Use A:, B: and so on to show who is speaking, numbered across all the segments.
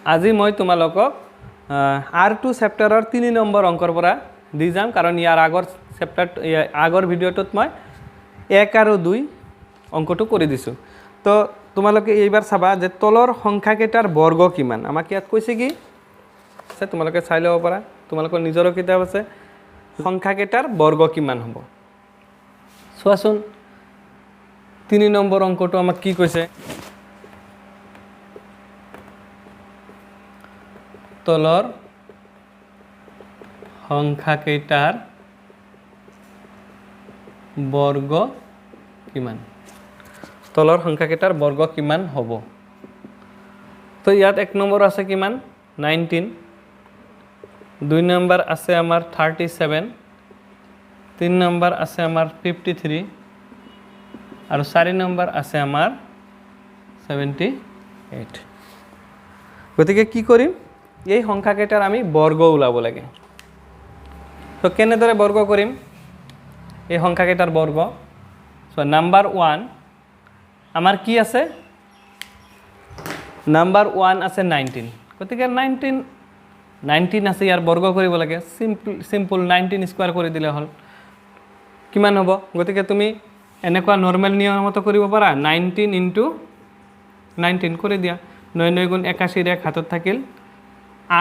A: আজি মই তোমালোকক আৰ 2 চেপ্টাৰৰ 3 নম্বৰ অংকৰ পৰা দি যাম, কাৰণ ইয়াৰ আগৰ চেপ্টাৰ, আগৰ ভিডিঅ'টোত মই 1 আৰু 2 অংকটো কৰি দিছোঁ। তো তোমালোকে এইবাৰ চাবা যে তলৰ সংখ্যাকেইটাৰ বৰ্গ কিমান। আমাক ইয়াত কৈছে কি আছে, তোমালোকে চাই ল'ব পাৰা, তোমালোকৰ নিজৰো কিতাপ আছে। সংখ্যাকেইটাৰ বৰ্গ কিমান হ'ব চোৱাচোন। 3 নম্বৰ অংকটো আমাক কি কৈছে, তলৰ সংখ্যাকেইটাৰ বৰ্গ কিমান, তলৰ সংখ্যাকেইটাৰ বৰ্গ কিমান হ'ব। তো ইয়াত 1 নম্বৰ আছে কিমান, 19, 2 নম্বৰ আছে আমাৰ 37, 3 নম্বৰ আছে আমাৰ 53 আৰু 4 নম্বৰ আছে আমাৰ 78। গতিকে কি কৰিম, এই সংখ্যাকেইটাৰ আমি বৰ্গ ওলাব লাগে। তো কেনেদৰে বৰ্গ কৰিম এই সংখ্যাকেইটাৰ বৰ্গ? চ' নাম্বাৰ 1 আমাৰ কি আছে, নাম্বাৰ 1 আছে 19। গতিকে 19 আছে, ইয়াৰ বৰ্গ কৰিব লাগে। চিম্পল 19 স্কুৱাৰ কৰি দিলে হ'ল, কিমান হ'ব? গতিকে তুমি এনেকুৱা নৰ্মেল নিয়মতো কৰিব পাৰা, 19 ইনটু 19 কৰি দিয়া। নয় নয় গুণ একাশীৰ এক হাতত থাকিল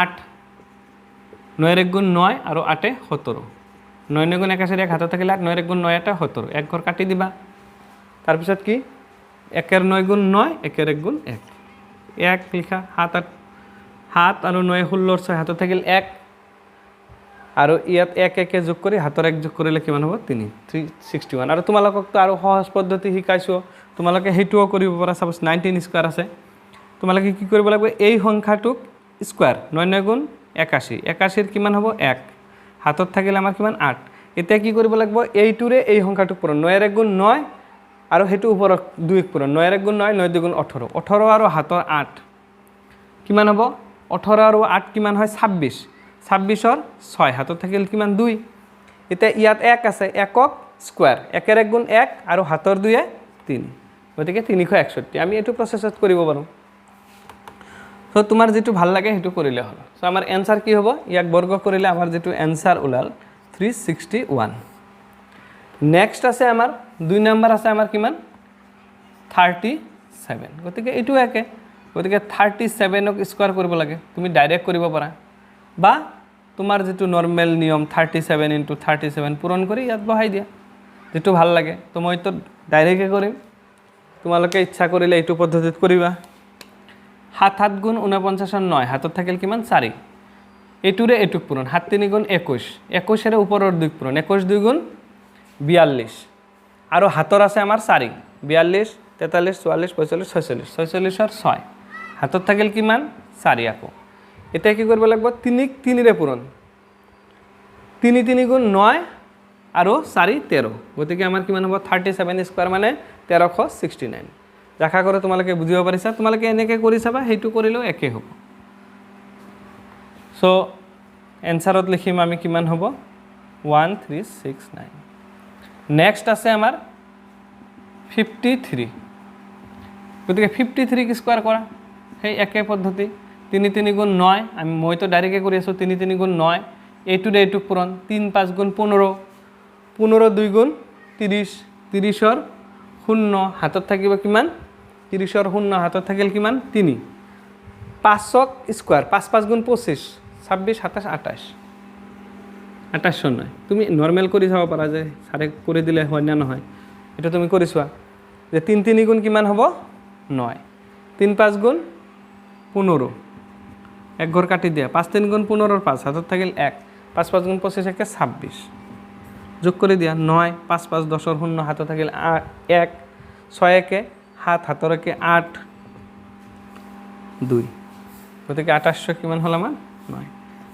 A: আঠ, নয়েৰ এক গুণ নয় আৰু আঠে সত্তৰ। নয় নয় গুণ একাশীৰ এক হাতত থাকিল আঠ, নয়েৰ এক গুণ নয় আঠে সত্তৰ, এক ঘৰ কাটি দিবা। তাৰপিছত কি, একেৰ নয় গুণ নয়, একেৰ এক গুণ এক, এক লিখা সাত আঠ, সাত আৰু নয় ষোল্লৰ ছয় হাতত থাকিল এক, আৰু ইয়াত এক একে যোগ কৰি হাতৰ এক যোগ কৰিলে কিমান হ'ব, তিনি, থ্ৰী ছিক্সটি ওৱান। আৰু তোমালোককতো আৰু সহজ পদ্ধতি শিকাইছোঁ, তোমালোকে সেইটোও কৰিব পাৰা। চাপ'জ 19 স্কুৱাৰ আছে, তোমালোকে কি কৰিব লাগিব, এই সংখ্যাটোক স্কুৱাৰ, নয় নয় গুণ একাশী, একাশীৰ কিমান হ'ব এক, হাতত থাকিলে আমাৰ কিমান আঠ। এতিয়া কি কৰিব লাগিব, এইটোৰে এই সংখ্যাটোক পূৰণ, নয়েৰ এক গুণ নয় আৰু সেইটো ওপৰত দুই পূৰণ, নয়েৰ এক গুণ নয়, নয় দুগুণ ওঠৰ, ওঠৰ আৰু হাতৰ আঠ কিমান হ'ব, ওঠৰ আৰু আঠ কিমান হয় ছাব্বিছ, ছাব্বিছৰ ছয় হাতত থাকিল কিমান দুই। এতিয়া ইয়াত এক আছে, একক স্কুৱাৰ, একেৰ এক গুণ এক আৰু হাতৰ দুয়ে তিনি, গতিকে 361। আমি এইটো প্ৰচেছত কৰিব পাৰোঁ। চ' তোমাৰ যিটো ভাল লাগে সেইটো কৰিলে হ'ল। চ' আমাৰ এনচাৰ কি হ'ব, ইয়াক বৰ্গ কৰিলে আমাৰ যিটো এনচাৰ ওলাল 361। নেক্সট আছে আমাৰ 2 নম্বৰ আছে আমাৰ কিমান 37। গতিকে এইটো একে, গতিকে 37ক স্কুৱাৰ কৰিব লাগে, তুমি ডাইৰেক্ট কৰিব পাৰা বা তোমাৰ যিটো নৰ্মেল নিয়ম 37 ইনটু 37 পূৰণ কৰি ইয়াত বহাই দিয়া, যিটো ভাল লাগে। তো মইতো ডাইৰেক্টে কৰিম, তোমালোকে ইচ্ছা কৰিলে এইটো পদ্ধতিত কৰিবা। সাত সাত গুণ ঊনপঞ্চাছৰ নয়, হাতত থাকিল কিমান চাৰি, এইটোৰে এইটোক পূৰণ, সাত তিনি গুণ একৈছ, একৈছেৰে ওপৰৰ দুইক পূৰণ, একৈছ দুই গুণ বিয়াল্লিছ, আৰু হাতৰ আছে আমাৰ চাৰি, বিয়াল্লিছ তেতাল্লিছ চৌৱাল্লিছ পঁয়চল্লিছ ছয়চল্লিছ, ছয়চল্লিছৰ ছয়, হাতত থাকিল কিমান চাৰি। আকৌ এতিয়া কি কৰিব লাগিব, তিনিক তিনিৰে পূৰণ, তিনি তিনি গুণ নয় আৰু চাৰি তেৰ, গতিকে আমাৰ কিমান হ'ব 37 স্কুৱাৰ মানে 1369। আশা কৰোঁ তোমালোকে বুজিব পাৰিছা। তোমালোকে এনেকৈ কৰি চাবা, সেইটো কৰিলেও একেই হ'ব। চ' এনচাৰত লিখিম আমি কিমান হ'ব 1369। নেক্সট আছে আমাৰ 53। গতিকে 53ক স্কুৱাৰ কৰা, সেই একে পদ্ধতি, তিনি তিনি গুণ নয়, আমি মইতো ডাইৰেক্টে কৰি আছোঁ, তিনি তিনি গুণ নয়, এইটোৰে এইটোক পূৰণ, তিনি পাঁচ গুণ পোন্ধৰ, পোন্ধৰ দুই গুণ ত্ৰিছ, ত্ৰিছৰ শূন্য হাতত থাকিব কিমান, ত্ৰিছৰ শূন্য হাতত থাকিল কিমান তিনি, পাঁচক স্কুৱাৰ, পাঁচ পাঁচ গুণ পঁচিছ, ছাব্বিছ সাতাইছ আঠাইছ, আঠাইছ নয়। তুমি নৰ্মেল কৰি চাব পাৰা যে ছাৰে কৰি দিলে হয় নে নহয়, এইটো তুমি কৰি চোৱা যে তিনি তিনি গুণ কিমান হ'ব নয়, তিনি পাঁচ গুণ পোন্ধৰ, এক ঘৰ কাটি দিয়া, পাঁচ তিনি গুণ পোন্ধৰৰ পাঁচ হাতত থাকিল এক, পাঁচ পাঁচ গুণ পঁচিছ একে ছাব্বিছ, যোগ কৰি দিয়া নয়, পাঁচ পাঁচ দহৰ শূন্য হাতত থাকিল এক, ছয় একে সাত, হাতৰ একে আঠ, দুই, গতিকে আঠাইছশ কিমান হ'ল আমাৰ নয়,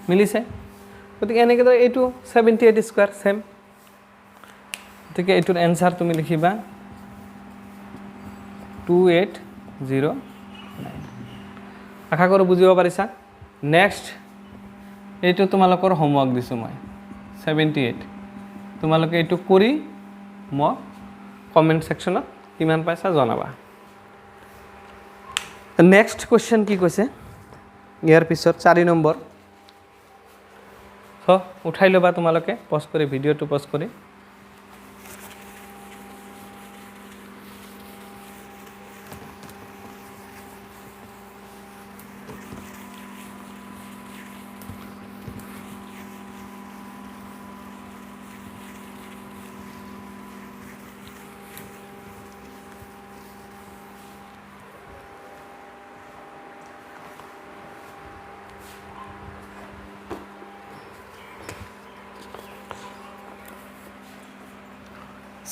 A: মিলিছে। গতিকে এনেকৈ ধৰ এইটো 78 স্কুৱাৰ ছেম। গতিকে এইটোৰ এনচাৰ তুমি লিখিবা 2809। আশা কৰোঁ বুজিব পাৰিছা। নেক্সট এইটো তোমালোকৰ হোমৱৰ্ক দিছোঁ মই 78, তোমালোকে এইটো কৰি মোক কমেণ্ট ছেকশ্যনত কিমান পাইছা জনাবা। নেক্সট কুৱেশ্যন কি কৈছে? ইয়াৰ পিছত 4 নম্বৰ। চ' উঠাই ল'বা তোমালোকে পজ কৰি, ভিডিঅ'টো পজ কৰি।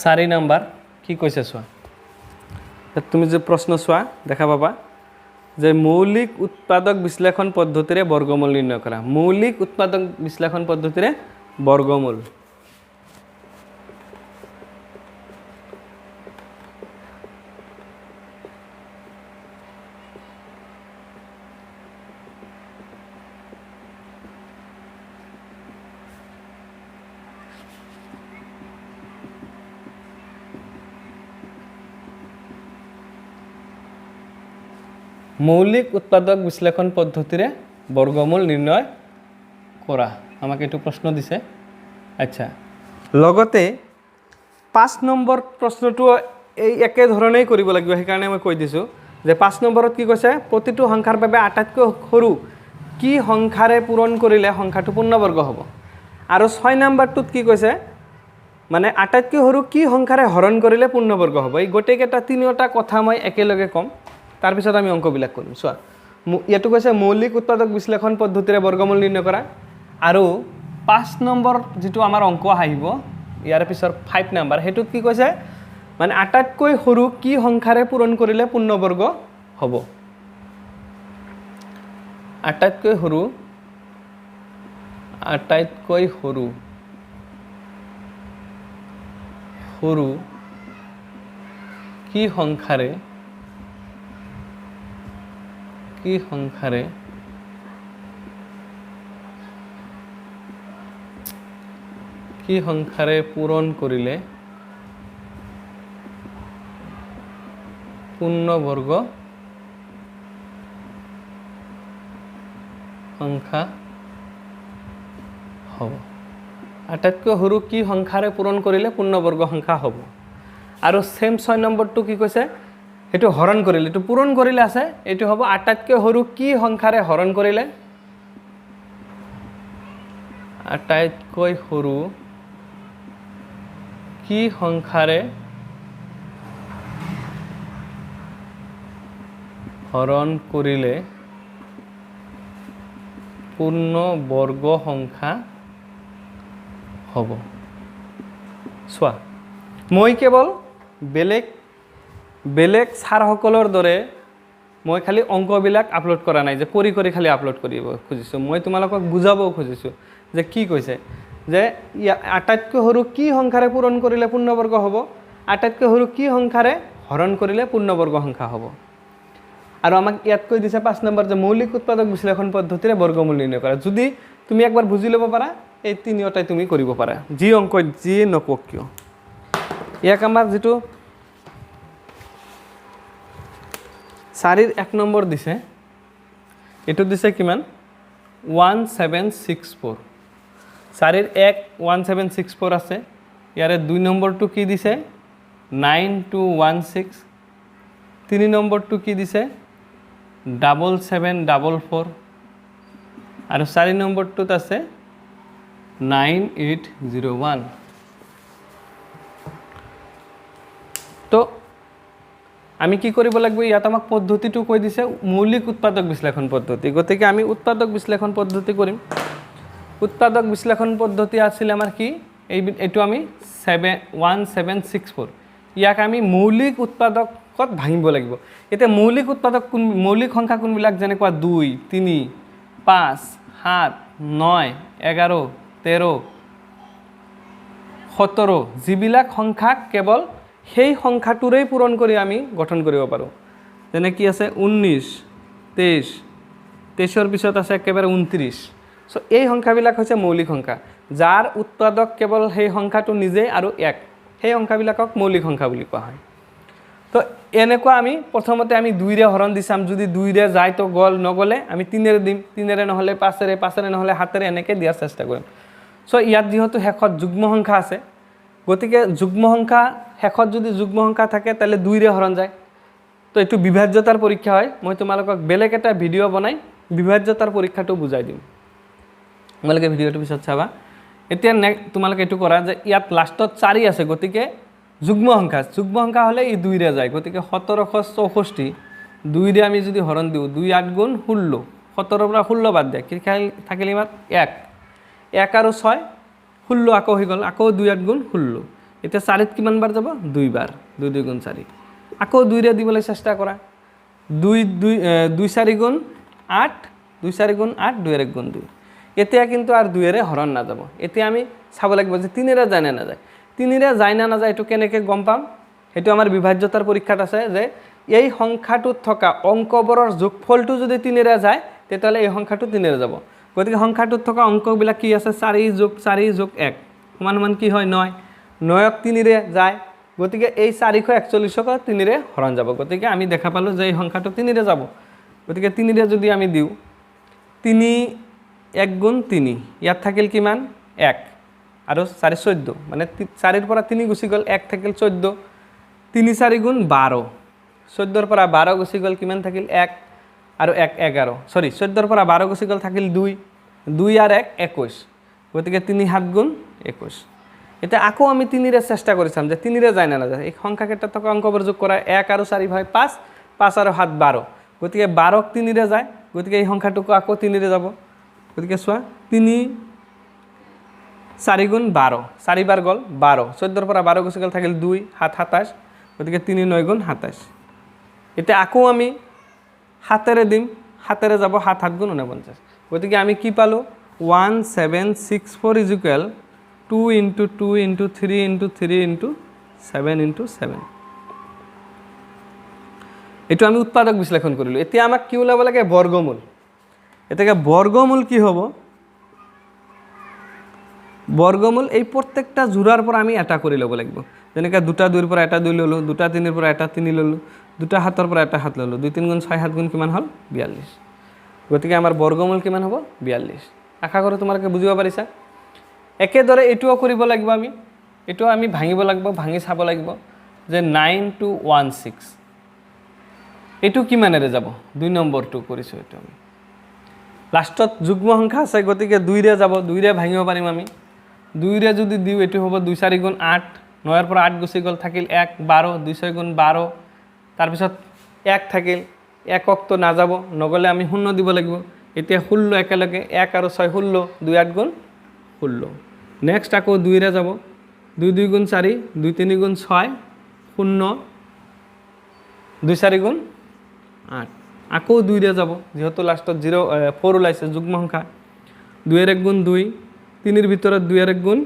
A: চাৰি নম্বৰ কি কৈছে চোৱা, তুমি যে প্ৰশ্ন চোৱা দেখা পাবা যে মৌলিক উৎপাদক বিশ্লেষণ পদ্ধতিৰে বৰ্গমূল নিৰ্ণয় কৰা। মৌলিক উৎপাদক বিশ্লেষণ পদ্ধতিৰে বৰ্গমূল। মৌলিক উৎপাদক বিশ্লেষণ পদ্ধতিৰে বৰ্গমূল নিৰ্ণয় কৰা, আমাক এইটো প্ৰশ্ন দিছে। আচ্ছা, লগতে 5 নম্বৰ প্ৰশ্নটো এই একেধৰণেই কৰিব লাগিব, সেইকাৰণে মই কৈ দিছোঁ যে 5 নম্বৰত কি কৈছে, প্ৰতিটো সংখ্যাৰ বাবে আটাইতকৈ সৰু কি সংখ্যাৰে পূৰণ কৰিলে সংখ্যাটো পূৰ্ণবৰ্গ হ'ব। আৰু 6 নম্বৰটোত কি কৈছে, মানে আটাইতকৈ সৰু কি সংখ্যাৰে হৰণ কৰিলে পূৰ্ণবৰ্গ হ'ব। এই গোটেইকেইটা তিনিওটা কথা মই একেলগে ক'ম, তাৰপিছত আমি অংকবিলাক কৰিম। চোৱা, ইয়াতো কৈছে মৌলিক উৎপাদক বিশ্লেষণ পদ্ধতিৰে বৰ্গমূল নিৰ্ণয় কৰা। আৰু 5 নম্বৰ যিটো আমাৰ অংক আহিব ইয়াৰ পিছৰ 5 নম্বৰ, সেইটোত কি কৈছে, মানে আটাইতকৈ সৰু কি সংখ্যাৰে পূৰণ কৰিলে পূৰ্ণবৰ্গ হ'ব। আটাইতকৈ সৰু, আটাইতকৈ সৰু, সৰু কি সংখ্যাৰে, কি সংখ্যাৰে কি সংখ্যাৰে পূৰণ কৰিলে পূৰ্ণবৰ্গ সংখ্যা হ'ব। আটাইতকৈ সৰু কি সংখ্যাৰে পূৰণ কৰিলে পূৰ্ণবৰ্গ সংখ্যা হ'ব। আৰু ছেম 6 নম্বৰটো কি কৈছে, সেইটো হৰণ কৰিলে, এইটো পূৰণ কৰিলে আছে, এইটো হ'ব আটাইতকৈ সৰু কি সংখ্যাৰে হৰণ কৰিলে, আটাইতকৈ সৰু কি সংখ্যাৰে হৰণ কৰিলে পূৰ্ণবৰ্গ সংখ্যা হ'ব। চোৱা, মই কেৱল বেলেগ বেলেগ ছাৰসকলৰ দৰে মই খালি অংকবিলাক আপলোড কৰা নাই যে কৰি কৰি খালি আপলোড কৰিব খুজিছোঁ, মই তোমালোকক বুজাবও খুজিছোঁ যে কি কৈছে যে আটাইতকৈ সৰু কি সংখ্যাৰে পূৰণ কৰিলে পূৰ্ণবৰ্গ হ'ব, আটাইতকৈ সৰু কি সংখ্যাৰে হৰণ কৰিলে পূৰ্ণবৰ্গ সংখ্যা হ'ব। আৰু আমাক ইয়াত কৈ দিছে 5 নম্বৰ যে মৌলিক উৎপাদক বিশ্লেষণ পদ্ধতিৰে বৰ্গমূল নিৰ্ণয় কৰা। যদি তুমি একবাৰ বুজি ল'ব পাৰা, এই তিনিওটাই তুমি কৰিব পাৰা, যি অংক যিয়ে নকওক কিয়। ইয়াক আমাৰ যিটো 4 1 নম্বৰ দিছে, এইটো দিছে কিমান, 1764। 4 1 1764 আছে। ইয়াৰে 2 নম্বৰটো কি দিছে, 9216। 3 নম্বৰটো কি দিছে, 7744। আৰু 4 নম্বৰটোত আছে 9801। তো আমি কি কৰিব লাগিব, ইয়াত আমাক পদ্ধতিটো কৈ দিছে মৌলিক উৎপাদক বিশ্লেষণ পদ্ধতি, গতিকে আমি উৎপাদক বিশ্লেষণ পদ্ধতি কৰিম। উৎপাদক বিশ্লেষণ পদ্ধতি আছিল আমাৰ কি, এইটো আমি 1764, ইয়াক আমি মৌলিক উৎপাদকত ভাঙিব লাগিব। এতিয়া মৌলিক উৎপাদক কোন, মৌলিক সংখ্যা কোনবিলাক, যেনেকুৱা 2 3 5 7 9 11 13 17, যিবিলাক সংখ্যা কেৱল সেই সংখ্যাটোৰেই পূৰণ কৰি আমি গঠন কৰিব পাৰোঁ। যেনে কি আছে 19 23, 23ৰ পিছত আছে একেবাৰে 29। চ' এই সংখ্যাবিলাক হৈছে মৌলিক সংখ্যা, যাৰ উৎপাদক কেৱল সেই সংখ্যাটো নিজেই আৰু এক, সেই সংখ্যাবিলাকক মৌলিক সংখ্যা বুলি কোৱা হয়। তো এনেকুৱা আমি প্ৰথমতে আমি দুইৰে হৰণ দি চাম। যদি দুইৰে যায় তো গ'ল, নগ'লে আমি তিনেৰে দিম, তিনেৰে নহ'লে পাঁচেৰে, পাঁচেৰে নহ'লে সাতেৰে, এনেকৈ দিয়াৰ চেষ্টা কৰিম। চ' ইয়াত যিহেতু শেষত যুগ্ম সংখ্যা আছে, গতিকে যুগ্ম সংখ্যা শেষত যদি যুগ্ম সংখ্যা থাকে, তেতিয়াহ'লে দুইৰে হৰণ যায়। তো এইটো বিভাজ্যতাৰ পৰীক্ষা হয়। মই তোমালোকক বেলেগ এটা ভিডিঅ' বনাই বিভাজ্যতাৰ পৰীক্ষাটো বুজাই দিম। তোমালোকে ভিডিঅ'টো পিছত চাবা। এতিয়া তোমালোকে এইটো কৰা যে ইয়াত লাষ্টত চাৰি আছে, গতিকে যুগ্ম সংখ্যা, যুগ্ম সংখ্যা হ'লে ই দুইৰে যায়। গতিকে 1764 দুইৰে আমি যদি হৰণ দিওঁ, দুই আঠ গুণ 16, 17ৰ পৰা 16 বাদ দিয়া, কি থাকিল ইমান? এক। এক আৰু ছয় 16 আকৌ হৈ গ'ল। আকৌ দুই আঠ গুণ 16। এতিয়া চাৰিত কিমান বাৰ যাব? দুইবাৰ। দুই দুই গুণ চাৰি। আকৌ দুইৰে দিবলৈ চেষ্টা কৰা। দুই দুই দুই চাৰি গুণ আঠ, দুই চাৰি গুণ আঠ, দুইৰ এক গুণ দুই। এতিয়া কিন্তু আৰু দুইৰে হৰণ নাযাব। এতিয়া আমি চাব লাগিব যে তিনিৰে যায় নে নাযায়। তিনিৰে যায় নে নাযায়, এইটো কেনেকৈ গম পাম? সেইটো আমাৰ বিভাজ্যতাৰ পৰীক্ষাত আছে যে এই সংখ্যাটোত থকা অংকবোৰৰ যোগফলটো যদি তিনিৰে যায়, তেতিয়াহ'লে এই সংখ্যাটো তিনিৰে যাব। গতিকে সংখ্যাটোত থকা অংকবিলাক কি আছে? চাৰি যোগ চাৰি যোগ এক সমান সমান কি হয়? নয়। নয়ক তিনিৰে যায়, গতিকে এই 441ক তিনিৰে হৰণ যাব। গতিকে আমি দেখা পালোঁ যে এই সংখ্যাটো তিনিৰে যাব। গতিকে তিনিৰে যদি আমি দিওঁ, তিনি এক গুণ তিনি, ইয়াত থাকিল কিমান? এক আৰু চাৰি 14, মানে চাৰিৰ পৰা তিনি গুচি গ'ল, এক থাকিল, 14। তিনি চাৰি গুণ 12, 14ৰ পৰা 12 গুচি গ'ল, কিমান থাকিল? এক আৰু এক 11, চৰি, 14ৰ পৰা 12 গুচি গ'ল, থাকিল দুই। দুই আৰু এক 21। গতিকে তিনি সাত গুণ 21। এতিয়া আকৌ আমি তিনিৰে চেষ্টা কৰি চাম যে তিনিৰে যায় নে নাযায়। এই সংখ্যাকেইটাত থকা অংকবোৰ যোগ কৰা, এক আৰু চাৰি হয় পাঁচ, পাঁচ আৰু সাত 12। গতিকে 12ক তিনিৰে যায়, গতিকে এই সংখ্যাটোকো আকৌ তিনিৰে যাব। গতিকে চোৱা, তিনি চাৰি গুণ 12, চাৰিবাৰ গ'ল, 12। 14ৰ পৰা 12 গুচি গ'ল, থাকিল দুই, সাত 27। গতিকে তিনি নয় গুণ 27। এতিয়া আকৌ আমি সাতেৰে দিম, সাতেৰে যাব, সাত সাত গুণ 49। গতিকে আমি কি পালোঁ? 1764 is equal two into two into three into three into seven into seven। এইটো আমি উৎপাদক বিশ্লেষণ কৰিলোঁ। এতিয়া আমাক কি ওলাব লাগে? বৰ্গমূল। এতেকে বৰ্গমূল কি হ'ব? বৰ্গমূল এই প্ৰত্যেকটা যোৰাৰ পৰা আমি এটা কৰি ল'ব লাগিব। যেনেকৈ দুটা দুইৰ পৰা এটা দুই ল'লোঁ, দুটা তিনিৰ পৰা এটা তিনি ল'লোঁ, দুটা সাতৰ পৰা এটা সাত ল'লোঁ। দুই তিনি গুণ ছয়, সাত গুণ কিমান হ'ল? 42। গতিকে আমাৰ বৰ্গমূল কিমান হ'ব? 42। আশা কৰোঁ তোমালোকে বুজিব পাৰিছা। একেদৰে এইটোও কৰিব লাগিব আমি। এইটোও আমি ভাঙিব লাগিব, ভাঙি চাব লাগিব যে 9216 এইটো কিমানেৰে যাব। দুই নম্বৰটো কৰিছোঁ এইটো আমি। লাষ্টত যুগ্ম সংখ্যা আছে, গতিকে দুইৰে যাব, দুইৰে ভাঙিব পাৰিম আমি। দুইৰে যদি দিওঁ, এইটো হ'ব দুই চাৰি গুণ আঠ, নয়ৰ পৰা আঠ গুচি গ'ল, থাকিল এক, 12, দুই ছয় গুণ 12। তাৰপিছত এক থাকিল, এককটো নাযাব, নগ'লে আমি শূন্য দিব লাগিব। এতিয়া 16 একেলগে, এক আৰু ছয় 16, দুই আঠ গুণ 16। নেক্সট আকৌ দুইৰে যাব। দুই দুই গুণ চাৰি, দুই তিনি গুণ ছয়, শূন্য, দুই চাৰি গুণ আঠ। আকৌ দুইৰে যাব, যিহেতু লাষ্টত জিৰ' ফ'ৰ ওলাইছে, যুগ্ম সংখ্যা। দুইৰ এক গুণ দুই, তিনিৰ ভিতৰত দুইৰ এক গুণ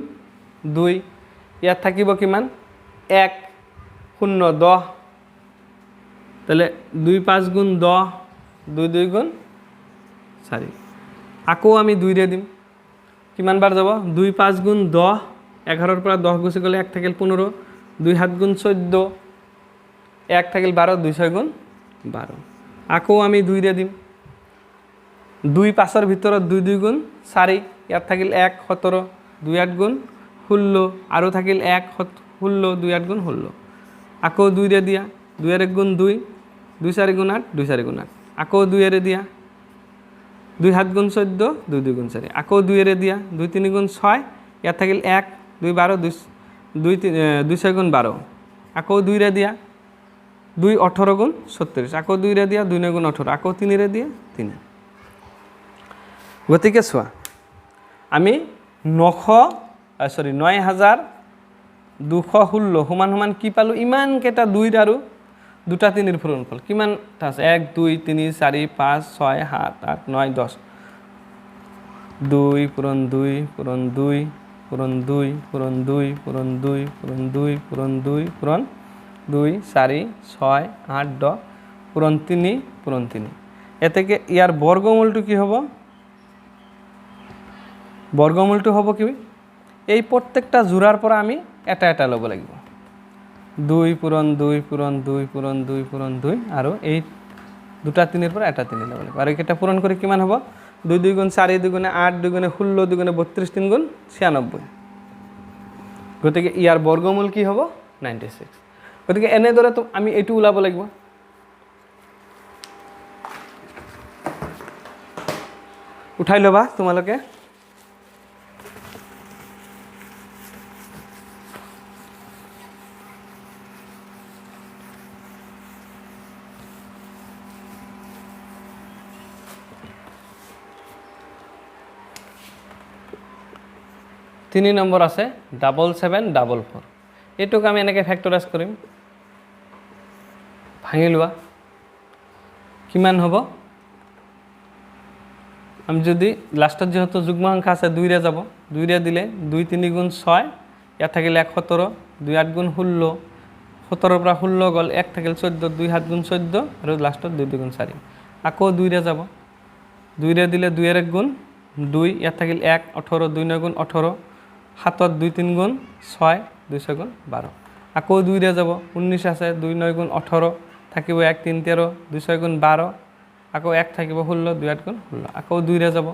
A: দুই। ইয়াত থাকিব কিমান? এক, শূন্য, 10। তাহলে দুই পাঁচ গুণ 10, দুই দুই গুণ চাৰি। আকৌ আমি দুইৰে দিম। কিমান বাৰ যাব? দুই পাঁচ গুণ 10, 11ৰ পৰা 10 গুচি গ'লে এক থাকিল, 15। দুই সাত গুণ 14, এক থাকিল, 12, দুই ছয় গুণ 12। আকৌ আমি দুইৰে দিম। দুই পাঁচৰ ভিতৰত দুই দুই গুণ চাৰি, ইয়াত থাকিল এক, 17, দুই আঠ গুণ 16, আৰু থাকিল এক, 16, দুই আঠ গুণ 16। আকৌ দুইৰে দিয়া। দুইৰ এক গুণ দুই, দুই চাৰি গুণ আঠ, দুই চাৰি গুণ আঠ। আকৌ দুইৰে দিয়া। দুই সাত গুণ 14, দুই দুই গুণ চাৰি। আকৌ দুইৰে দিয়া। দুই তিনি গুণ ছয়, ইয়াত থাকিল এক, দুই 12, দুই দুই দুই ছয় গুণ 12। আকৌ দুইৰে দিয়া। দুই 18 গুণ 36। আকৌ দুইৰে দিয়া। দুই নয় গুণ 18। আকৌ তিনিৰে দিয়া, তিনি। গতিকে চোৱা, আমি নশ, চৰি, 9216 সমান সমান কি পালোঁ? ইমানকেইটা দুইৰ আৰু দুটা তিনিৰ পূৰণফল কিমানটা আছে? এক, দুই, তিনি, চাৰি, পাঁচ, ছয়, সাত, আঠ, নয়, 10। দুই পূৰণ দুই পূৰণ দুই পূৰণ দুই পূৰণ দুই পূৰণ দুই পূৰণ দুই পূৰণ দুই পূৰণ দুই, চাৰি, ছয়, আঠ, 10 পূৰণ তিনি পূৰণ তিনি। এতেকে ইয়াৰ বৰ্গমূলটো কি হ'ব? বৰ্গমূলটো হ'ব কি? এই প্ৰত্যেকটা যোৰাৰ পৰা আমি এটা এটা ল'ব লাগিব। 2 পূৰণ 2 পূৰণ 2 পূৰণ 2 পূৰণ 2 আৰু এই দুটা তিনিৰ পৰা এটা তিনি ল'ব লাগিব আৰু এইকেইটা পূৰণ কৰি কিমান হ'ব 2 2 গুণ 4 2 গুণে 8 2 গুণে 16 2 গুণে 32 3 গুণ 96। গতিকে ইয়াৰ বৰ্গমূল কি হ'ব 96। গতিকে এনেদৰে আমি এইটো ওলাব লাগিব। উঠাই ল'বা তোমালোকে। তিনি নম্বৰ আছে 7744। এইটোক আমি এনেকৈ ফেক্টৰাইজ কৰিম, ভাঙি লোৱা কিমান হ'ব। আমি যদি লাষ্টত যিহেতু যুগ্ম সংখ্যা আছে 2ৰে যাব, 2ৰে দিলে 2 3 গুণ 6, ইয়াত থাকিলে 1 17, 2 8 গুণ 16, 17ৰ পৰা 16 গ'ল 1 থাকিল 14, 2 7 গুণ 14 আৰু লাষ্টত 2 2 গুণ 4। আকৌ 2ৰে যাব, 2ৰে দিলে 2 1 গুণ 2, ইয়াত থাকিল 1 18, 2 9 গুণ 18, 7 2 3 গুণ 6, 2 6 গুণ 12। আকৌ 2ৰে যাব, 19 আছে 2 9 গুণ 18, থাকিব 1 3 13, 2 6 গুণ 12, আকৌ 1 থাকিব 16, 2 8 গুণ 16। আকৌ 2ৰে যাব,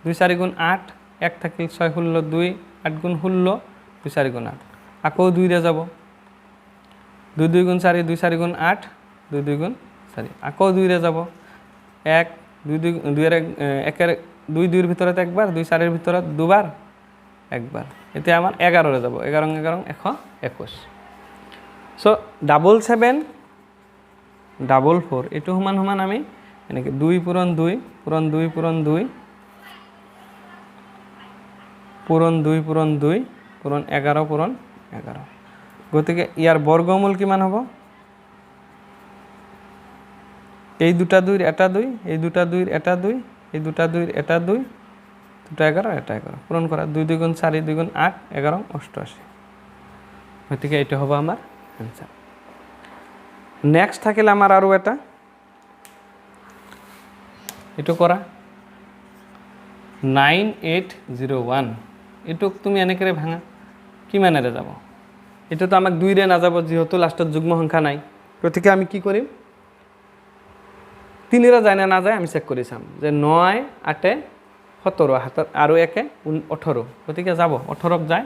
A: 2 4 গুণ 8, 1 থাকিল 6 16 2, 8 গুণ 16, 2 4 গুণ 8। আকৌ 2ৰে যাব, 2 2 গুণ 4, 2 4 গুণ 8, 2 2 গুণ 4। আকৌ 2ৰে যাব, 1 2 2 2 1 2 2ৰ ভিতৰত একবাৰ, 2 4ৰ ভিতৰত দুবাৰ, একবাৰ। এতিয়া আমাৰ 11ৰে যাব, 11 11 121। চ' 7744 এইটো সমান সমান আমি এনেকৈ 2 পূৰণ 2 পূৰণ 2 পূৰণ 2 পূৰণ 2 পূৰণ 2 পূৰণ 11 পূৰণ 11। গতিকে ইয়াৰ বৰ্গমূল কিমান হ'ব, এই দুটা দুইৰ এটা 2, এই দুটা দুইৰ এটা 2, এই দুটা দুইৰ এটা 2, দুটা 11 এটা 11 পূৰণ কৰা 2 2 গুণ 4 2 গুণ 8 11 88। গতিকে এইটো হ'ব আমাৰ এনচাৰ। নেক্সট থাকিল আমাৰ আৰু এটা, এইটো কৰা 9801। এইটোক তুমি এনেকৈ ভাঙা কিমানেৰে যাব, এইটোতো আমাক 2ৰে নাযাব যিহেতু লাষ্টত যুগ্ম সংখ্যা নাই। গতিকে আমি কি কৰিম, 3ৰে যায় নে নাযায় আমি চেক কৰি চাম যে 9 8 17 7 আৰু 1 18, গতিকে যাব 18ক যায়।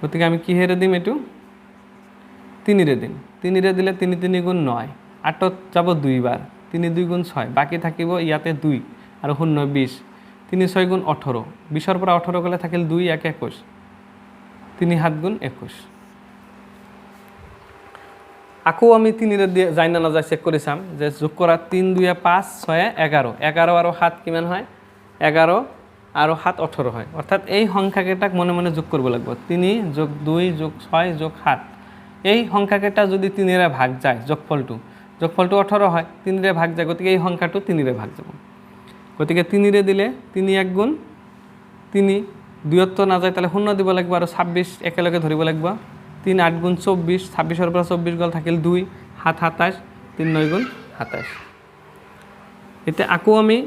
A: গতিকে আমি কিহেৰে দিম, এইটো 3ৰে দিম। 3ৰে দিলে 3 3 গুণ 9, 8ত যাব দুইবাৰ, 3 2 গুণ 6, বাকী থাকিব ইয়াতে 2 আৰু 0 20, 3 6 গুণ 18, 20ৰ পৰা 18 গ'লে থাকিল 2 1 21, 3 7 গুণ 21। আকৌ আমি 3ৰে দিয়ে যায় না নাযায় চেক কৰি চাম যে যোগ কৰা 3 2 5 6 11, 11 আৰু 7 কিমান হয়, 11 আৰু 7 18 হয়। অৰ্থাৎ এই সংখ্যাকেইটাক মনে মনে যোগ কৰিব লাগিব, 3 যোগ 2 যোগ 6 যোগ 7। এই সংখ্যাকেইটা যদি 3ৰে ভাগ যায়, যোগফলটো 18 হয়, 3ৰে ভাগ যায়, গতিকে এই সংখ্যাটো 3ৰে ভাগ যাব। গতিকে 3ৰে দিলে 3 1 গুণ 3, 2ত নাযায় তাহলে 0 দিব লাগিব আৰু 26 একেলগে ধৰিব লাগিব, 3 8 গুণ 24, 26ৰ পৰা 24 গ'ল থাকিল 2, 7 27, 3 9 গুণ 27। এতিয়া আকৌ আমি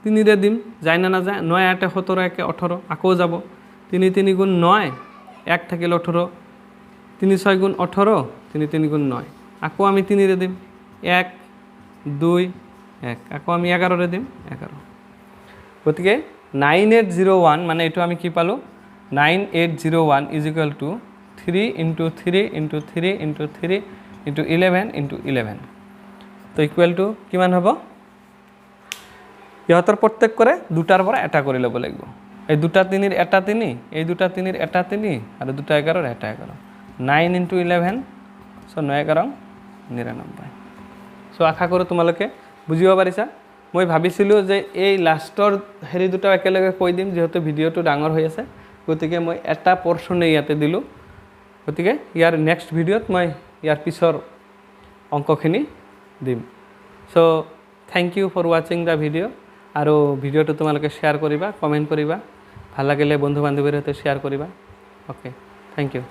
A: 3ৰে দিম, যায় না নাযায়, 9 8 17 1 18, আকৌ যাব, 3 3 গুণ 9, 1 থাকিল 18, 3 6 গুণ 18, 3 3 গুণ 9। আকৌ আমি 3ৰে দিম, 1 2 1, আকৌ আমি 11ৰে দিম 11। গতিকে 9801 মানে এইটো আমি কি পালোঁ, 9801 is equal to 3 into 3 into 3 into 3 into 11 into 11। তো ইকুৱেল টু কিমান হ'ব, ইহঁতৰ প্ৰত্যেক কৰে দুটাৰ পৰা এটা কৰি ল'ব লাগিব। এই দুটা তিনিৰ এটা তিনি, এই দুটা তিনিৰ এটা তিনি আৰু দুটা 11ৰ এটা 11, 9 ইণ্টু 11, চ' 9 11 99। চ' আশা কৰোঁ তোমালোকে বুজিব পাৰিছা। মই ভাবিছিলোঁ যে এই লাষ্টৰ হেৰি দুটাও একেলগে কৈ দিম, যিহেতু ভিডিঅ'টো ডাঙৰ হৈ আছে, গতিকে মই এটা পৰ্চনে ইয়াতে দিলোঁ। গতিকে ইয়াৰ নেক্সট ভিডিঅ'ত মই ইয়াৰ পিছৰ অংকখিনি দিম। So thank you for watching the video. আৰু ভিডিঅ'টো তোমালোকে শ্বেয়াৰ কৰিবা, কমেণ্ট কৰিবা, ভাল লাগিলে বন্ধু বান্ধৱীৰ সৈতে শ্বেয়াৰ কৰিবা। Okay, thank you.